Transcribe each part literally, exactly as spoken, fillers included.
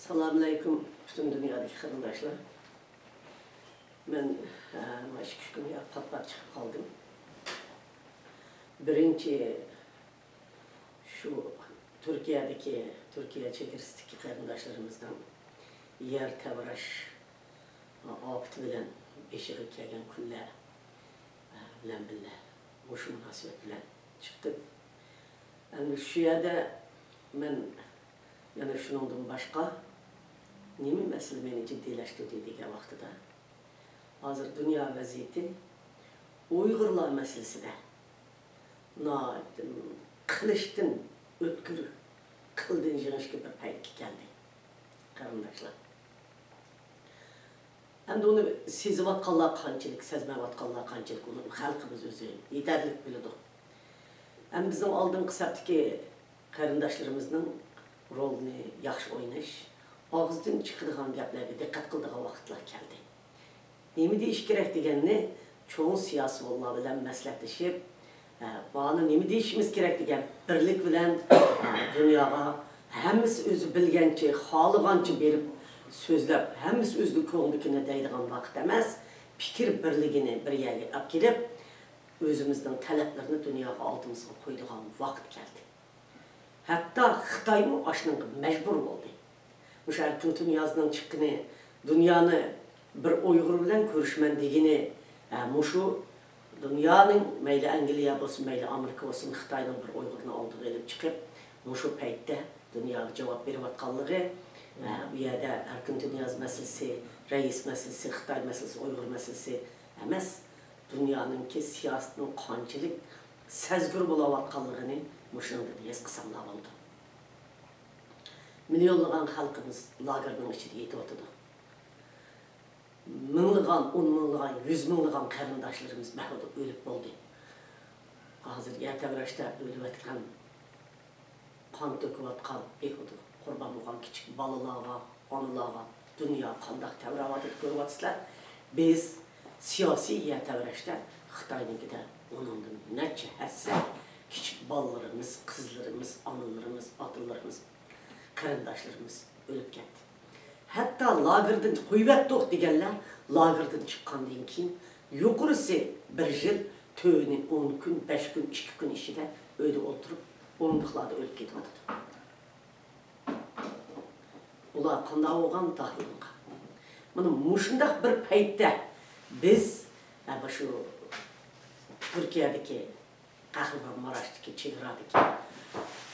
ئەسسالامۇئەلەيكۇم، پۈتۈن دۇنيادىكى قېرىنداشلار. مەن، ئە، مانا ئىككى-ئۈچ كۈن يا پات-پات چىقىپ قالدىم. بىرىنچى، شۇ تۈركىيەدىكى، تۈركىيە چېگرىسىدىكى قېرىنداشلىرىمىزنىڭ يەر تەۋرەش ئاپىتى بىلەن بېشىغا كەلگەن كۈنلەر بىلەن بىللە مۇشۇ مۇناسىۋەت بىلەن چىقتىم. ئەمدى شۇ يەردە مەن يەنە شۇنىڭدىن باشقا نېمە مەسىلە مېنى جىددىيلەشتۈردى دېگەن ۋاقتىدا، ھازىر دۇنيا ۋەزىيىتى ئۇيغۇرلار مەسىلىسىدە ناھايىتى قىلىچتىن ئۆتكۈر، قىلدىن يېڭىشكە بىر پەيتكە كەلدى، قېرىنداشلار. ئەمدى ئۇنى سېزىۋاتقانلار قانچىلىك، سەزمەيۋاتقانلار قانچىلىك، ئۇنى خەلقىمىز ئۆزى يېتەرلىك بىلىدۇ. ئەمدى بىزنىڭ ئالدىنقى سەپتىكى قېرىنداشلىرىمىزنىڭ رولىنى ياخشى ئويناش، ئاغزىدىن چىقىدىغان گەپلەرگە دىققەت قىلىدىغان ۋاقىتلار كەلدى. نېمە دېيىش كېرەك دېگەننى چوڭ سىياسىيونلار بىلەن مەسلىھەتلىشىپ، ئە، مانا نېمە دېيىشىمىز كېرەك دېگەن بىرلىك بىلەن، ئە، دۇنياغا ھەممىسى ئۆزى بىلگەنچە، خالىغانچە بېرىپ سۆزلەپ، ھەممىسى ئۆزىنىڭ كۆڭلىدىكىنى دەيدىغان ۋاقىت ئەمەس. پىكىر بىرلىكىنى بىر يەرگە ئەپ كېلىپ، ئۆزىمىزنىڭ تەلەپلىرىنى دۇنياغا ئالدىمىزغا قويىدىغان ۋاقىت كەلدى. ھەتتا خىتايمۇ ئاشۇنىڭغا مەجبۇر بولدى. مۇشۇ ئەركىن تۇنىيازنىڭ چىققىنى، دۇنيانى بىر ئۇيغۇر بىلەن كۆرۈشىمەن دېگىنى، ھە، مۇشۇ دۇنيانىڭ مەيلى ئەنگلىيە بولسۇن، مەيلى ئامېرىكا بولسۇن، خىتاينىڭ بىر ئۇيغۇرنى ئالدىغا ئېلىپ چىقىپ، مۇشۇ پەيتتە دۇنياغا جاۋاب بېرىۋاتقانلىقى، ھە، بۇ يەردە ئەركىن تۇنىياز مەسىلىسى، رەئىس مەسىلىسى، خىتاي مەسىلىسى، ئۇيغۇر مەسىلىسى ئەمەس، دۇنيانىڭكى سىياسىتىنىڭ قانچىلىك سەزگۈر بولاۋاتقانلىقىنى مۇشۇنىڭدىن ھېس قىلساڭلار بولىدۇ. مىليونلىغان خەلقىمىز لاگېرنىڭ ئىچىدە يېتىۋاتىدۇ. مىڭلىغان، ئون مىڭلىغان، يۈز مىڭلىغان قېرىنداشلىرىمىز بەھۇدە ئۆلۈپ بولدى. ھازىر يەر تەۋرەشتە ئۆلۈۋاتقان، قان تۆكۈۋاتقان، بىھۇدە قۇربان بولغان كىچىك بالىلارغا، ئانىلارغا دۇنيا قانداق تەۋرەۋاتىدۇ كۆرۈۋاتىسىلەر. بىز سىياسىي يەر تەۋرەشتە خىتاينىڭكىدە ئۇنىڭدىن نەچچە ھەسسە كىچىك بالىلىرىمىز، قىزلىرىمىز، ئانىلىرىمىز، ئاتىلىرىمىز، قېرىنداشلىرىمىز ئۆلۈپ كەتتى. ھەتتا لاگېردىن قويۇۋەتتۇق دېگەنلەر لاگېردىن چىققاندىن كېيىن يۇقىرىسى بىر يىل، تۆۋىنى ئون كۈن، بەش كۈن، ئىككى كۈن ئىچىدە ئۆيدە ئولتۇرۇپ، ئورۇندۇقلاردا ئۆلۈپ كېتىۋاتىدۇ. ئۇلار قانداق بولغان تاھىرغا؟ مانا مۇشۇنداق بىر پەيتتە بىز، ھە، مۇشۇ تۈركىيەدىكى قەھرىمان ماراشتىكى چېگرادىكى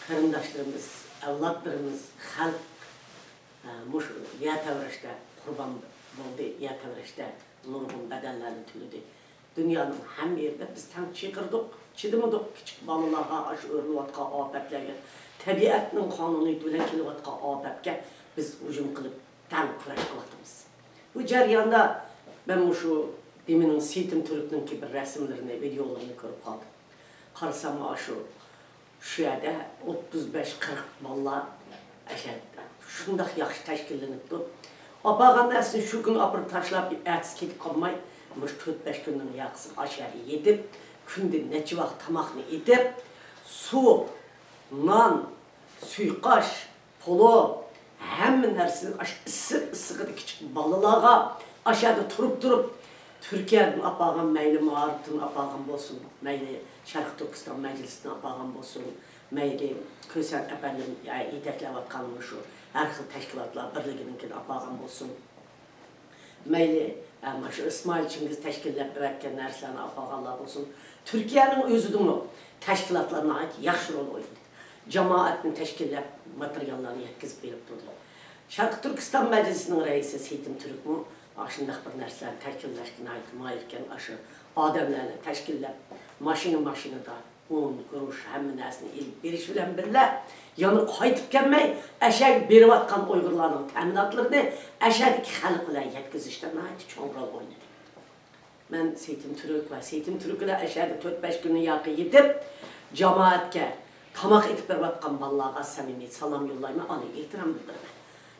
قېرىنداشلىرىمىز، ئەۋلادلىرىمىز، خەلق، ئە، مۇشۇ يەر تەۋرەشتە قۇربان بولدى، يەر تەۋرەشتە نۇرغۇن بەدەللەرنى تۆلىدى. دۇنيانىڭ ھەممە يېرىدە بىز تەڭ چىقىردۇق، چىدىمىدۇق. كىچىك بالىلارغا، ئاشۇ ئۆرۈلۈۋاتقان ئاپەتلەرگە، تەبىئەتنىڭ قانۇنىيىتى بىلەن كېلىۋاتقان ئاپەتكە بىز ھۇجۇم قىلىپ، تەڭ كۈرەش قىلىۋاتىمىز. بۇ جەرياندا مەن مۇشۇ دېمىنىڭ سېيىتىم تۈركنىڭكى بىر رەسىملىرىنى، ۋىدېئولىرىنى كۆرۈپ قالدىم. قارىسام، ئاشۇ، شۇ يەردە ئوتتۇز بەش، قىرىق بالىلار ئەشەدە شۇنداق ياخشى تەشكىللىنىپتۇ. ئاپارغان نەرسىنى شۇ كۈنى ئاپىرىپ تاشلاپ، ئەتىسى كېتىپ قالماي، مۇشۇ تۆت-بەش كۈننىڭ ياقىسىغا ئاشۇ يەردە يېتىپ، كۈندە نەچچە ۋاق تاماقنى ئېتىپ، سۇ، نان، سۇيۇقئاش، پولۇ، ھەممە نەرسىنى ئاشۇ ئىسسىق ئىسسىقىدا كىچىك بالىلارغا ئاشۇ يەردە تۇرۇپ تۇرۇپ، تۈركىيەدىن ئاپارغان، مەيلى مائارىپتىن ئاپارغان بولسۇن، مەيلى شەرقىي تۈركىستان مەجلىسىدىن ئاپارغان بولسۇن، مەيلى كۆسەن ئەپەندىم يېتەكلەۋاتقان مۇشۇ ھەر خىل تەشكىلاتلار بىرلىكىنىڭكىدىن ئاپارغان بولسۇن. مەيلى، ئە، مۇشۇ ئىسمائىل چىڭگىز تەشكىللەپ بېرىۋەتكەن نەرسىلەرنى ئاپارغانلار بولسۇن، تۈركىيەنىڭ ئۆزىدىمۇ تەشكىلاتلار ناھايىتى ياخشى رول ئوينىدى. جامائەتنى تەشكىللەپ، ماتېرىياللارنى يەتكۈزۈپ بېرىپ تۇردى. شەرقىي تۈركىستان مەجلىسىنىڭ رەئىسى سېيىتىم تۈركمۇ ئاشۇنداق بىر نەرسىلەرنى تەشكىللەشكە ناھايىتى ماھىركەن. ئاشۇ ئادەملەرنى تەشكىللەپ، ماشىنا-ماشىنىدا ئۇن، گۇرۇچ، ھەممە نەرسىنى ئېلىپ بېرىش بىلەن بىللە، يەنە قايتىپ كەلمەي، ئەشەگە بېرىۋاتقان ئۇيغۇرلارنىڭ تەمىناتلىرىنى ئەشەدىكى خەلق بىلەن يەتكۈزۈشتە ناھايىتى چوڭ رول ئوينىدى. مەن سېيىتىم تۈرك ۋە سېيىتىم تۈرك بىلەن ئەشەدە تۆت-بەش كۈننى ياقى يېتىپ، جامائەتكە تاماق ئېتىپ بېرىۋاتقان بالىلارغا سەمىمىي سالام يوللايمەن، ئالىي ئېھتىرام بىلدۈرىمەن.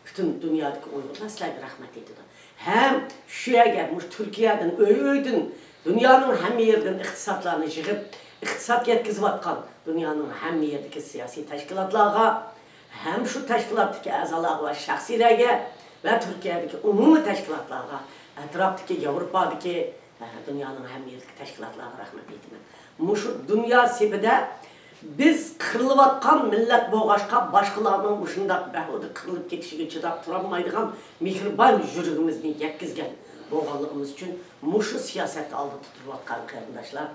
پۈتۈن دۇنيادىكى ئۇيغۇرلار سىلەرگە رەھمەت ئېيتىدۇ. ھەم شۇ يەرگە مۇشۇ تۈركىيەدىن، ئۆي-ئۆيدىن، دۇنيانىڭ ھەممە يېرىدىن ئىقتىسادلارنى يىغىپ، ئىقتىساد يەتكۈزۈۋاتقان دۇنيانىڭ ھەممە يېرىدىكى سىياسىي تەشكىلاتلارغا، ھەم شۇ تەشكىلاتتىكى ئەزالارغا ۋە شەخسلەرگە ۋە تۈركىيەدىكى ئومۇمىي تەشكىلاتلارغا، ئەتراپتىكى ياۋروپادىكى، ھە، دۇنيانىڭ ھەممە يېرىدىكى تەشكىلاتلارغا رەھمەت ئېيتىمەن. مۇشۇ دۇنيا سېپىدە بىز قىرىلىۋاتقان مىللەت بولغاچقا، باشقىلارنىڭ مۇشۇنداق بىھۇدە قىرىلىپ كېتىشىگە چىداپ تۇرالمايدىغان مېھرىبان يۈرىكىمىزنى يەتكۈزگەن بولغانلىقىمىز ئۈچۈن، مۇشۇ سىياسەتنى ئالدىدا تۇرۇۋاتقان قېرىنداشلار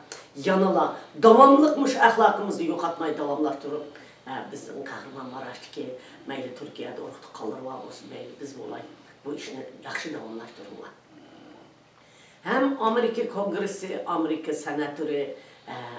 يەنىلا داۋاملىق مۇشۇ ئەخلاقىمىزنى يوقاتماي داۋاملاشتۇرۇپ، ھە، بىزنىڭ قەھرىمانماراشتىكى، مەيلى تۈركىيەدە ئۇرۇق تۇغقانلىرى بار بولسۇن، مەيلى بىز بولاي، بۇ ئىشنى ياخشى داۋاملاشتۇرۇڭلار. ھەم ئامېرىكا كونگرېسسى، ئامېرىكا سېناتورى،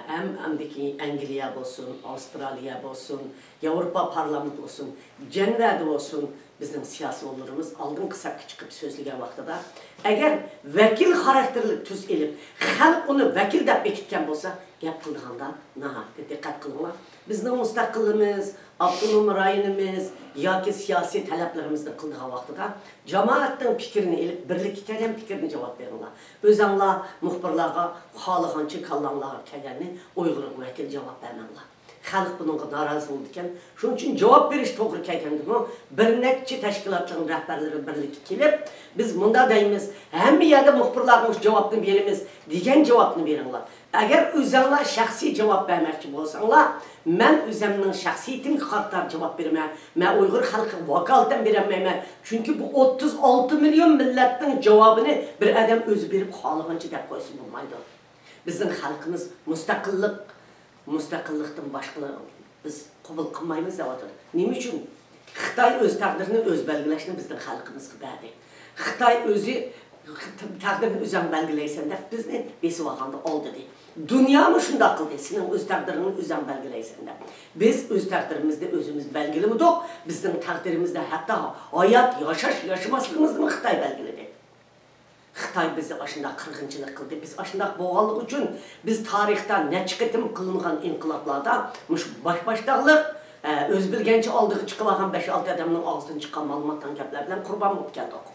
ھەم ئاندىكى ئەنگلىيە بولسۇن، ئاۋسترالىيە بولسۇن، ياۋروپا پارلامېنتى بولسۇن، جەنۋەدە بولسۇن، بىزنىڭ سىياسىيونلىرىمىز ئالدىنقى سەپكە چىقىپ سۆزلىگەن ۋاقتىدا، ئەگەر ۋەكىل خاراكتېرلىك تۈس ئېلىپ، خەلق ئۇنى ۋەكىل دەپ بېكىتكەن بولسا، گەپ قىلىدىغاندا ناھايىتى دىققەت قىلىڭلار. بىزنىڭ مۇستەقىللىقىمىز، ئاپتونوم رايونىمىز ياكى سىياسىي تەلەپلىرىمىزنى قىلىدىغان ۋاقتىدا جامائەتنىڭ پىكرىنى ئېلىپ، بىرلىككە كەلگەن پىكىرنى جاۋاب بېرىڭلار. ئۆزەڭلار مۇخبىرلارغا خالىغانچە كاللاڭلارغا كەلگەننى ئۇيغۇرغا ۋەكىل جاۋاب بەرمەڭلار. خەلق بۇنىڭغا نارازى بولىدىكەن. شۇنىڭ ئۈچۈن جاۋاب بېرىش توغرا كەلگەندىمۇ، بىر نەچچە تەشكىلاتنىڭ رەھبەرلىرى بىرلىككە كېلىپ، بىز مۇنداق دەيمىز، ھەممە يەردە مۇخبىرلارغا مۇشۇ جاۋابنى بېرىمىز، دېگەن جاۋابنى بېرىڭلار. ئەگەر ئۆزەڭلار شەخسىي جاۋاب بەرمەكچى بولساڭلار، مەن ئۆزەمنىڭ شەخسىيىتىمگە قارىتا جاۋاب بېرىمەن. مەن ئۇيغۇر خەلقىگە ۋاكالىتەن بېرەلمەيمەن. چۈنكى بۇ ئوتتۇز ئالتە مىليون مىللەتنىڭ جاۋابىنى بىر ئادەم ئۆزى بېرىپ خالىغانچە دەپ قويسا بولمايدۇ. بىزنىڭ خەلقىمىز مۇستەقىللىق، مۇستەقىللىقتىن باشقىلار بىز قوبۇل قىلمايمىز دەۋاتىدۇ. نېمە ئۈچۈن؟ خىتاي ئۆز تەقدىرىنى ئۆزى بەلگىلەشنى بىزنىڭ خەلقىمىزغا بەردى. خىتاي ئۆزى تەقدىرىنى ئۆزۈڭ بەلگىلەيسەن دەپ بىزنى بېسىۋالغاندا ئالدىدى. دۇنيامۇ شۇنداق قىلدى، سېنىڭ ئۆز تەقدىرىڭنى ئۆزۈڭ بەلگىلەيسەن دەپ. بىز ئۆز تەقدىرىمىزنى ئۆزىمىز بەلگىلىمىدۇق. بىزنىڭ تەقدىرىمىزدە ھەتتا ھايات، ياشاش، ياشىماسلىقىمىزنىمۇ خىتاي بەلگىلىدى. خىتاي بىزگە ئاشۇنداق قىرغىنچىلىق قىلدى. بىز ئاشۇنداق بولغانلىقى ئۈچۈن بىز تارىختا نەچچە قېتىم قىلىنغان ئىنقىلابلاردا مۇشۇ باش-باشتاقلىق، ئە، ئۆزى بىلگەنچە ئالدىغا چىقىۋالغان بەش-ئالتە ئادەمنىڭ ئاغزىدىن چىققان مالىماتاڭ گەپلەر بىلەن قۇربان بولۇپ كەلدۇق.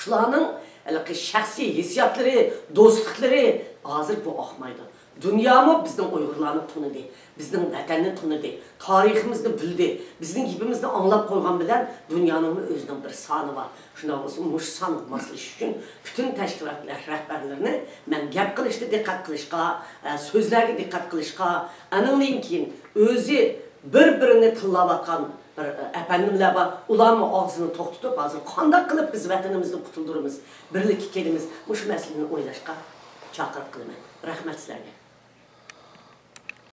شۇلارنىڭ ھېلىقى شەخسىي ھېسسىياتلىرى، دوستلۇقلىرى ھازىر بۇ ئاقمايدۇ. دۇنيامۇ بىزنىڭ ئۇيغۇرلارنى تونۇدى، بىزنىڭ ۋەتەننى تونۇدى، تارىخىمىزنى بىلدى، بىزنىڭ گېپىمىزنى ئاڭلاپ قويغان بىلەن دۇنيانىڭمۇ ئۆزىنىڭ بىر سانى بار. شۇنداق بولسا مۇشۇ سانغا ماسلىشىش ئۈچۈن پۈتۈن تەشكىلاتلار رەھبەرلىرىنى مەن گەپ قىلىشتا دىققەت قىلىشقا، ئە، سۆزلەرگە دىققەت قىلىشقا، ئانىڭدىن كېيىن ئۆزى بىر-بىرىنى تىللاۋاتقان بىر، ئە، ئەپەندىملەر بار، ئۇلارمۇ ئاغزىنى توختىتىپ، ھازىر قانداق قىلىپ بىز ۋەتىنىمىزنى قۇتۇلدۇرىمىز، بىرلىككە كېلىمىز، مۇشۇ مەسىلىنى ئويلاشقا چاقىرىق قىلىمەن. رەھمەت سىلەرگە.